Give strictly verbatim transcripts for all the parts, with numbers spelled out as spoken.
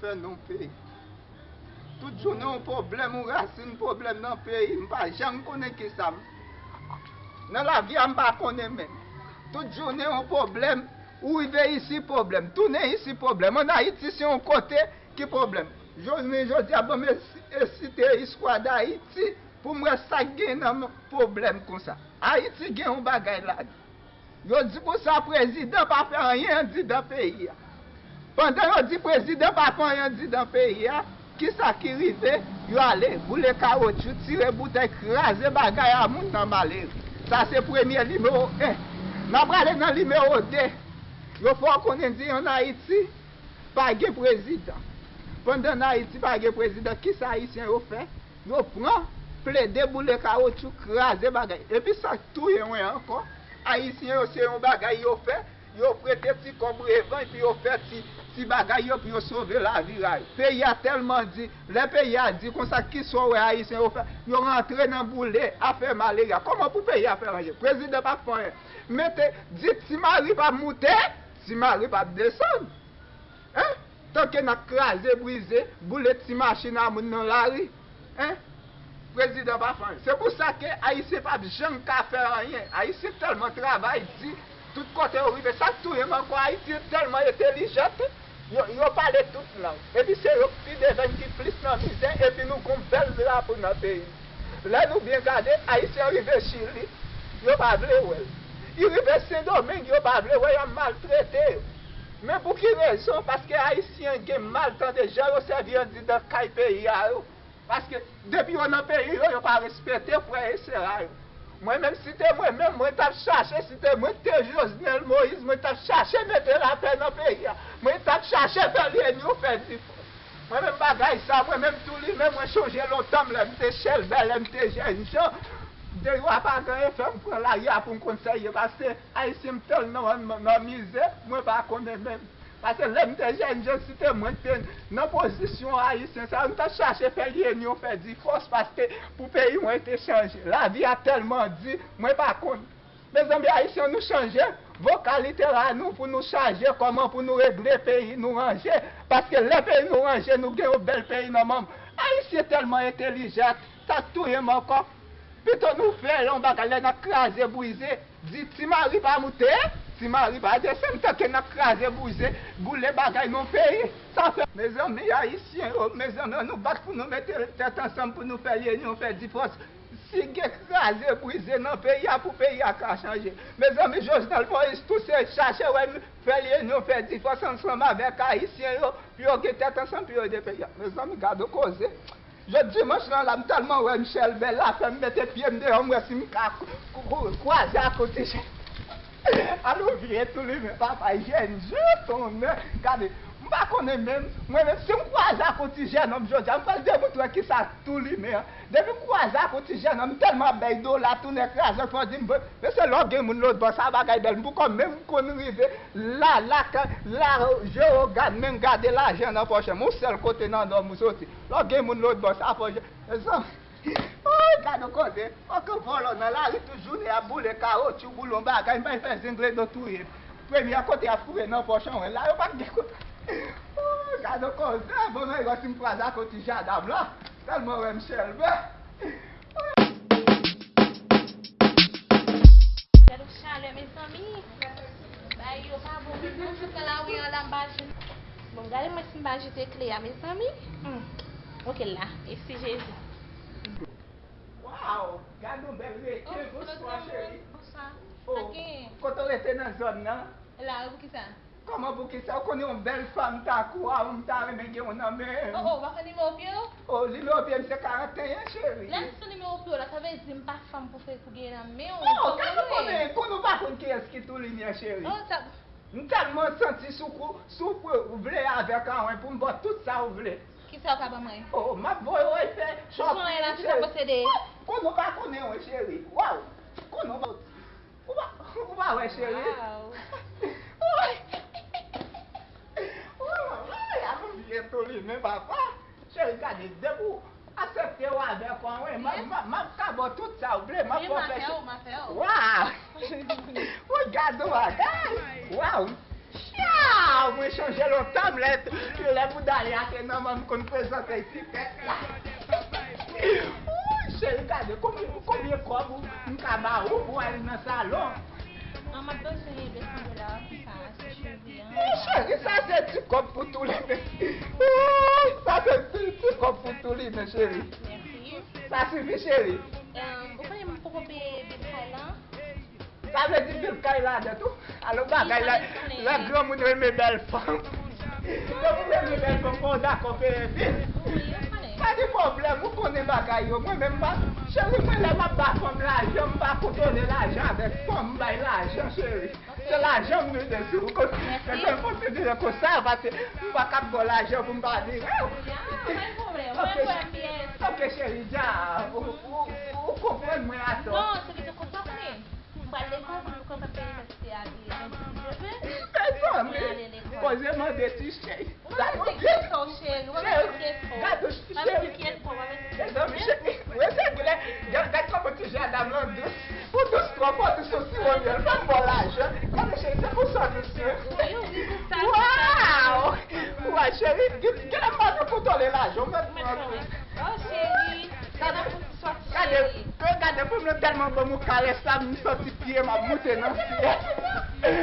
Fè non peyi. Tout jounen yon pwoblèm, yon rasin pwoblèm nan peyi, m pa janm konnen kisa m. Nan lavi a, m pa konnen menm. Tout jounen yon pwoblèm, ou rive isi, pwoblèm. Tounen isi, pwoblèm. Ann Ayiti, se yon kote ki pwoblèm. Jounen jodi a, ban m esi-, esite istwa d Ayiti pou m wè sa k gen nan pwoblèm konsa. Ayiti gen yon bagay ladan. Yo di konsa prezidan pa fè anyen andidan peyi a. Pandan yo di prezidan pa fè anyen andidan peyi a, kisa ki rive? Yo ale boule kawotchou, tire boutèy, kraze bagay a moun nan malere. Sa se premye nimewo en. N a prale nan nimewo de. Yo fè w konnen di ann Ayiti pa gen prezidan. Pandan ann Ayiti pa gen prezidan, kisa Ayisyen yo fè? Yo pran, plede boule kawotchou, kraze bagay. Epi sa k touye mwen ankò, Ayisyen yo se yon bagay yo fè, yo prete ti kòb revan epi yo fè ti, ti bagay yo pou yo sove lavi a yo. Peyi a tèlman di, lè peyi a di konsa, kisa w wè Ayisyen yo fè? Yo rantre nan boule, afè malere a. Kòman pou peyi a fè ranje? Prezidan pa fè anyen. Mete, di Ti Mari pa moute, Ti Mari pa desann. Hein? Tanke n ap kraze, brize, boule ti machin a moun nan lari. Hein? Prezidan pa fè anyen. Se pou sa ke Ayisyen p ap janm ka fè anyen. Ayisyen tèlman travay di, tout kote yo rive. Sa k touye m ankò, Ayisyen tèlman entèlijan, yo, yo pale tout lang. Epi se yo k pi devan, ki plis nan mizè, epi nou gon bèl drapo nan peyi. Lè nou byen gade, Ayisyen rive Chili, yo pa vle wè l. Li rive Sendomeng, yo pa vle wè, y ap maltrete yo. Men pou ki rezon? Paske Ayisyen gen mal tande jan yo sèvi andidan kay peyi a yo. Paske depi yo nan peyi yo, yo pa respekte frè e sè a yo. Mwen menm, si te mwen menm, mwen t ap chache, si te mwen te Jovenel Moïse, mwen t ap chache mete lapè nan peyi a. Mwen t ap chache fè lyenyon fè difòs. Mwen menm bagay sa, mwen menm tou li menm, mwen chonje lontan m lè m te chèlbè, lè m te jènjan. Deyò a pa gen anyen fè m pran lari a pou m konn sa ye, paske Ayisyen m tèlman nan, nan mizè, mwen pa konnen menm. Paske lè m te jènjan, si te mwen k te nan pozisyon Ayisyen sa yo, m t ap chache fè lyenyon fè difòs, paske pou peyi mwen te chanje. Lavi a tèlman di, mwen pa konn. Mezanmi, Ayisyen, nou chanje vokalite a nou pou nou chaje kòman pou nou regle peyi nou ranje. Paske lè peyi nou ranje, nou gen yon bèl peyi nan men nou. Ayisyen tèlman entèlijan, sa k touye m ankò. Pito nou fè yon bagay lè n ap kraze, brize, di Ti Mari pa moute, Ti Mari pa desann, tanke n ap kraze, brize, boule bagay nan peyi. Sa fè, mezanmi, Ayisyen yo, mezanmi, nou bat pou nou mete tèt ansanm pou nou fè lyenyon, fè difòs. Si gen kraze, brize nan peyi a pou peyi a ka chanje. Mezanmi, Jovenel Moïse tou se chache wè n fè lyenyon, fè difòs ansanm avèk Ayisyen yo, pou yo gen tèt ansanm, pou yo ede peyi a. Mezanmi, gade yon koze. Jodi dimanch lan la, m tèlman wè Michèl Bèl la, fè m mete pye m deyò, m wè si m ka k-, k-, k-, kwaze ak yon ti jèn. Alo, vye tou li menm, papa, jèn jan tonnè. Gade, m pa konnen menm, mwen menm, si m kwaze ak yon ti jènòm jodi a, m pral demontre w kisa tou li menm. Depi m kwaze ak yon ti jènòm, m tèlman ap bay dola, tounen kraze, fò di m, bon, mesye, lè w gen moun lòtbò, sa bagay bèl. M poko menm konn rive la, la, ka-, la, je regarde, men gade lajan nan pòch mwen, yon sèl kote nan nò m soti. Lè w gen moun lòtbò, sa fò je, mezanmi. Oh, gade yon koze. Fòk vòlò nan lari tout jounen ap boule kawotchou, boule yon bagay, m bay fè zenglendo touye m. Premye kote y ap fouye nan pòch mwen la, yo pa t gen kote. Oh, gade yon koze. Bon, men, si m kwaze ak yon ti jandam la, tèlman wè m chèlbè. Gade yon chalè, mezanmi. Bagay yo pa bon menm non, sot nan lari an la, m pa jwenn. Bon, gade mwen si m pa jete kle a, mezanmi. Hmm. Ok, la. Mèsi, Jezi. Waw! Gade yon bèl reken. Oh, bonswa, cheri. Bonswa. Oh, sa gen? Kote w rete nan zòn nan? La, wi, poukisa? Kòman, poukisa? Ou konnen yon bèl fanm tankou a, m ta renmen gen yon nan men. Oh, oh, ou pa konn nimewo pye w? Oh, nimewo pye m se karanteyen, cheri. Lè m sou nimewo pye w la, sa vle di m pa fanm pou fè pou gen nan men w. Oh, gade w konnen, konnen w pa konn kiyès ki tou li menm, cheri. Oh, sa. M tèlman santi si w kou, si w vle avèk anwen pou m ba w tout sa w vle. Kisa w ka ban mwen? Oh, m ap voye w fè shopping, cheri. Ou pa konnen w pa konnen, wi, cheri. Waw! Konnen w pa, ou pa, ou pa wè, cheri? Waw! Waw! Ay, a nou byen tou li menm, papa. Cheri, gade, depi w aksepte w avèk mwen, wi, m, m, m ap ka ba w tout sa w vle, m ap fè w fè. Waw! Wi, gade yon bagay! Waw! Cha! Ah, mwen chanje lontan, m lè, lè bouda li a te nan men m, m konn prezante l ti tèt la. Ooh, cheri, gade konbyen, konbyen kòb ou, m ka ba ou pou al nan salon. An, m ap bezwen de san dola pou m ka achte cheve an. Ooh, cheri, sa se ti kòb pou tou li menm. Ooh, sa se ti, ti kòb pou tou li menm, cheri. Mèsi. Sa sifi, cheri. Em, ou konnen m poko peye bil kay la? Sa vle di bil kay ladan tou. Alò bagay la, lè granmoun renmen bèl fanm. Lè ou renmen bèl fanm, fò w dakò peye bil. Pa gen pwoblèm, ou konnen bagay yo. Mwen menm, m pa, cheri, mwen lè m ap ba fanm lajan, m pa kontwole lajan avèk fanm, m bay lajan, cheri. Se lajan m vize sou ou. Mèsi. Mwen konsidere konsa, paske m pa kab ba w lajan pou m pa vire w. Ya, pa gen pwoblèm. Mwen kwè m byen. Ok, cheri, dja, ou, ou, ou konprann mwen atò. Non, se vle di konsa, konnen. M pral lekòl pou m kontan peye inivèsite a, epi jan ti fi je veux. Mezanmi, mwen ale lekòl. Poze mande ti chèy. Ou pa mete kiyès pa w, cheri, ou pa mete kiyès pa w. Gade, pa mete kiyès pa w, pa mete kiyès pa w. Mezanmi, cheri, mwen se glè. Gade, gade kòman ti jadam lan dous. Ou dous twòp, ou dous yon siwo myèl. Fè m ba w lajan. Gade, cheri, se pou sa dous yo. Wi, wi, pou sa, pou sa. Waw! Wa, cheri, gen, gen lè m pa konn kontwole lajan, ou mèt pran. Oh, cheri, gade, gade, gade, fanm nan tèlman ban m yon karès la, m santi pye m ap moute nan syèl.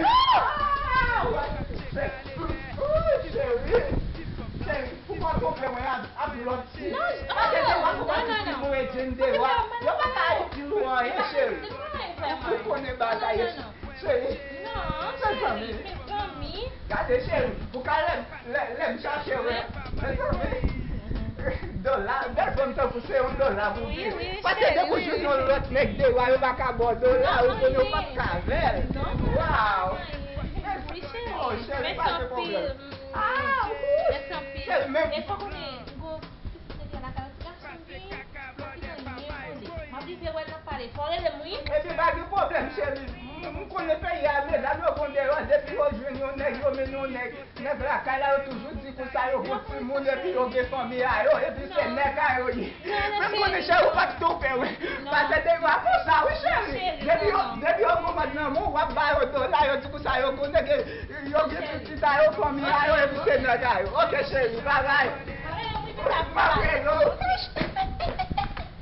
Ah! Ooh, cheri, cheri, pou pa twonpe mwen ak, ak lòt fi. Gade, dewa, pou pa di ki voye Jane dewa. Yo pa ka itil ou anyen, cheri. Ou konnen bagay yo. Cheri, mezanmi. Gade, cheri, ou ka lè, lè, lè m chache w, mezanmi. Dola, bèl fanm tankou se yon dola pou viv. Paske depi w jwenn yon lòt nèg dewa, yo pa ka ba w dola, ou konnen w p ap ka avè l. Waw. Oh, cheri, pa gen pwoblèm. Ah, cheri, men. Pitit nèg la lakay, yon ti gason gen, m ap kite l, m ap viv wè l nan pale. Fò w rele m, wi. Epi pa gen pwoblèm, cheri. M, m konnen peyi a, medam yo gon deyò, depi yo jwenn yon nèg, yo mennen yon nèg. Nèg lakay la, yo toujou di konsa, yo gon timoun, epi yo gen fanmi a yo, epi se nèg a yo ye. Men m konnen cheri, ou pa t twonpe, wi. Paske deyò a konsa, wi, cheri. Depi yo, depi yo gon mòd nan men w, w ap ba yo dola, yo di konsa, yo gon nèg, yo gen pitit a yo, fanmi a yo, epi se nèg a yo. Ok, cheri, babay. M ap rele w.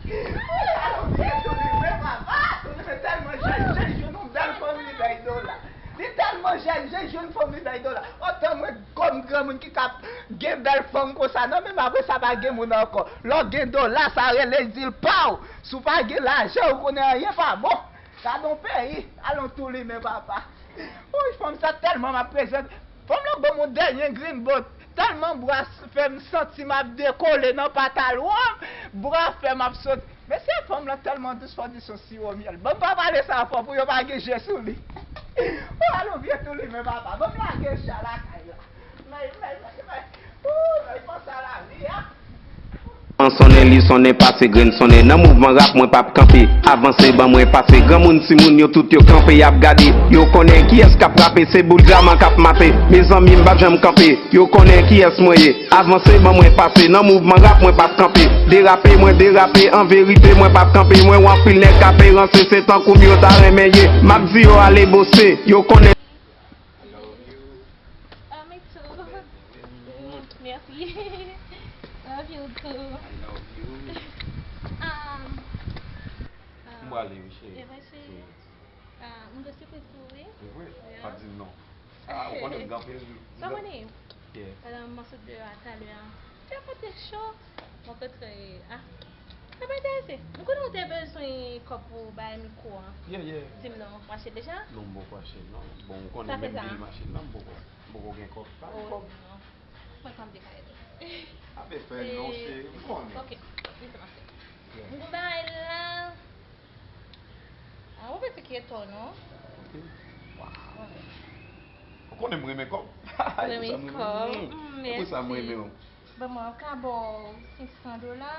Alò, byen tou li, men papa, li tèlman jèn, jèn, jwenn yon bèl fanm, li bay dola. Li tèlman jèn, jèn, jwenn fanm, li bay dola. Otan mwen, kòm granmoun ki ka gen bèl fanm konsa, nan men m, apre sa, pa gen moun ankò. Lè w gen dola, sa rele zil pa w. Si w pa gen lajan, ou konnen anyen pa bon. Gade yon peyi, alon tou li men papa. Woy, fanm sa tèlman m ap prezante. Fanm lan ban m yon dènye green boat. Tèlman bra fè m santi m ap dekole nan patalon an, bra fè m ap soti. Mesye, fanm lan tèlman dous, fò di se yon siwo myèl. Ban m pa pale sa fò pou yo pa gen je sou li. Ou alon byen tou li men papa. Ban m lage chat lakay la. Mèy, mèy, mèy, mèy. Ooh, mèy panse a lavi a. An sonnen, li sonnen, pase grenn sonnen. Nan mouvman rap, mwen p ap kanpe. Avanse, ban mwen pase. Granmoun, timoun, yo tout yo kanpe, y ap gade. Yo konnen kiyès k ap rape, se boul dyaman k ap mape. Mezanmi, m p ap janm kanpe. Yo konnen kiyès mwen ye. Avanse, ban mwen pase. Nan mouvman rap, mwen p ap kanpe. Derape, mwen derape. An verite, mwen p ap kanpe. Mwen wè anpil nèg k ap ranse. Se tankou m yo ta renmen ye. M ap di yo ale bose. Yo konnen. I love you. Oh, me too. Merci. Love you too. I love you. Um, um, M prale, wi, cheri. E vre, cheri? Wi. Ah, m gen sipriz pou ou, wi. E vre? Yeah. Pa di m non. Ah, ou konnen m gen anpil. Sa w konnen? Yeah. Pandan m sot deyò a talè a, te pote cho. Mwen kontre, ah, sa pa enterese. M konnen ou te bezwen kòb pou bay mikwo an. Yeah, yeah. Di m non, ou achte deja? Non, m poko achte, non. Bon, ou konnen menm bil machin nan, m poko, m poko gen kòb. Pa gen kòb. Oh, non. Mwen pa m te ka ede. Ape fè non, cheri, m konnen. Ok, li kòmanse. Yeah. M gon bagay la. Ah, ou pete kyeto, non? Ok. Waw. Ok. Ou konnen m renmen kòb. Renmen kòb. Mm, mèsi. Se pou sa m renmen w. Bon, mwen ka ba w senk san dola.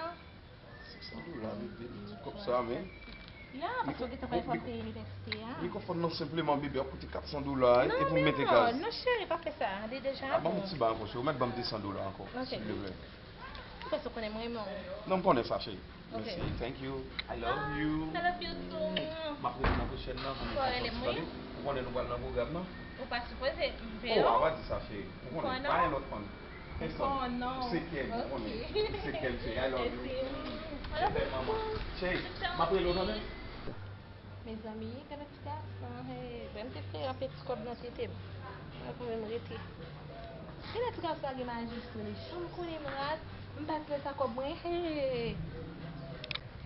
Senk san dola, bebe, m di kòb sa, men. Ya, paske w gentan pral fè m peye inivèsite a. Li konfonn non senpleman, bebe, ap koute kat san dola, e pou m mete gaz. Non, cheri, pa fè sa. Li deja bon. A, ban m yon ti bagay ankò, cheri. Ou mèt ban m de san dola ankò, silvouplè. Ou pèse konnen mwen renmen w. Non, m konnen sa, cheri. Ok. Mèsi, thank you. I love you. I love you too. M ap rele nan pwochèn nan pou nou fè yon ti pale. Ou konnen nou pral nan pwogram nan. Ou pa sipoze m peye w. Oh, a pa di sa, cheri. Ou konnen, pa gen lòt fanm. Pèsòn. Ou se kè m, ou konnen. Ou se kè m, cheri. I love you. Je t'aime, maman. Cheri, m ap rele w tande. Mezanmi, gade ti gason, he. Lè m te fè anpe ti kòb nan tete m. Mwen pou menm rete. Gade ti gason a gen maji sou li. Janm konnen m raz, m pa t lè sa kòb mwen, he.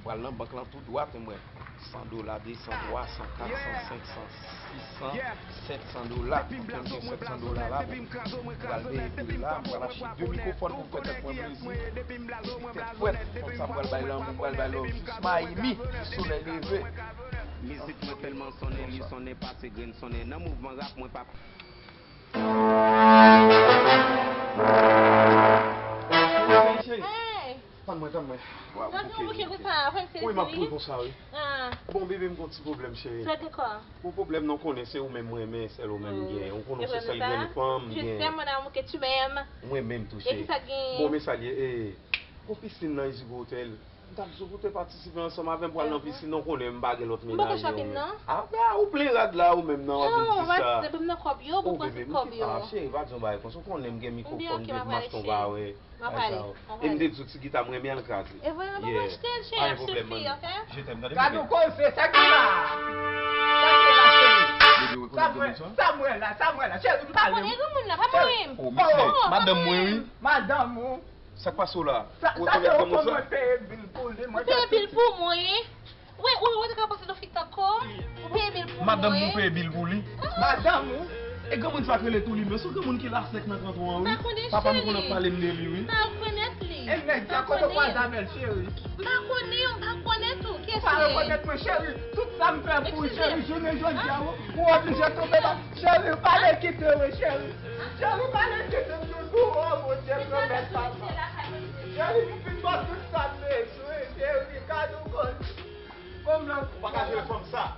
Pral nan bank lan tou dwat, mwen. San dola, de san, twa san, kat san, senk san, sis san, sèt san dola. Pou fè m gen sèt san dola la, mwen pral peye bil la, m pral achte de mikwofòn pou m fè tèt mwen plezi. Tèt frèt, fanm sa pral bay lanmou, pral bay love jis Miami, jis solèy leve. Mizik mwen tèlman sonnen, li sonnen pase grenn sonnen. Nan mouvman rap mwen pa. Hey! Tann mwen, tann mwen. Wi, m ap kouri konsa, wi. Bon, bebe, m gon ti pwoblèm, cheri. Bon, pwoblèm nan, w konnen se ou menm m renmen, sèl ou menm m gen. Ou konnen se sèl grenn fanm m gen. Mwen menm tou, cheri. Bon, men sa l ye, e, gon pisin nan Easy Go Hotel. M t ap di w pou te patisipe ansanm avè m pral nan pisin nan, w konnen m pa gen lòt mennaj non. Ou plen rad la ou menm nan, w ap vin di sa. Oh, bebe, m kite a, cheri, pa di yon bagay konsa, w konnen m gen mikwofòn, m gen mask, yon bagay. E m te di w ti gita m renmen al kraze. Yeah. Pa gen pwoblèm, man. Je t'aime, tande. Gad yon koze, sa ki la? Sa ki la, cheri? Sa m wè, sa m wè la, sa m wè la, cheri, m pale. Oh, mesye, madanm mwen, wi. Madanm ou. Sa k pase w la? Ou rekonèt granmoun sa? Mwen peye bil pou li, mwen peye bil pou mwen, wi. Wi, ou, ou te ka pase nan fit ankò. Ou peye bil pou mwen. Madanm ou peye bil pou li? Madanm ou? E granmoun sa k rele Toulimen, se yon granmoun ki lasèk nan kanton an, wi. Papa m konn ap pale m de li, wi. M pa rekonèt li. E nèg sa kote w kwaze avè l, cheri? M pa konnen, m pa rekonèt ou. Ou pa rekonèt mwen, cheri? Tout sa m fè pou ou, cheri, jounen jodi a, ou, ou oblije tonbe nan. Cheri, pa ale kite m, wi, cheri. Cheri, pa ale kite m, doudou. Oh, Bondye, pwomèt papa. Cheri, m fin ba w tout sa m bezwen, cheri. Gad yon koze. Kòm nan. Ou pa ka jere fanm sa.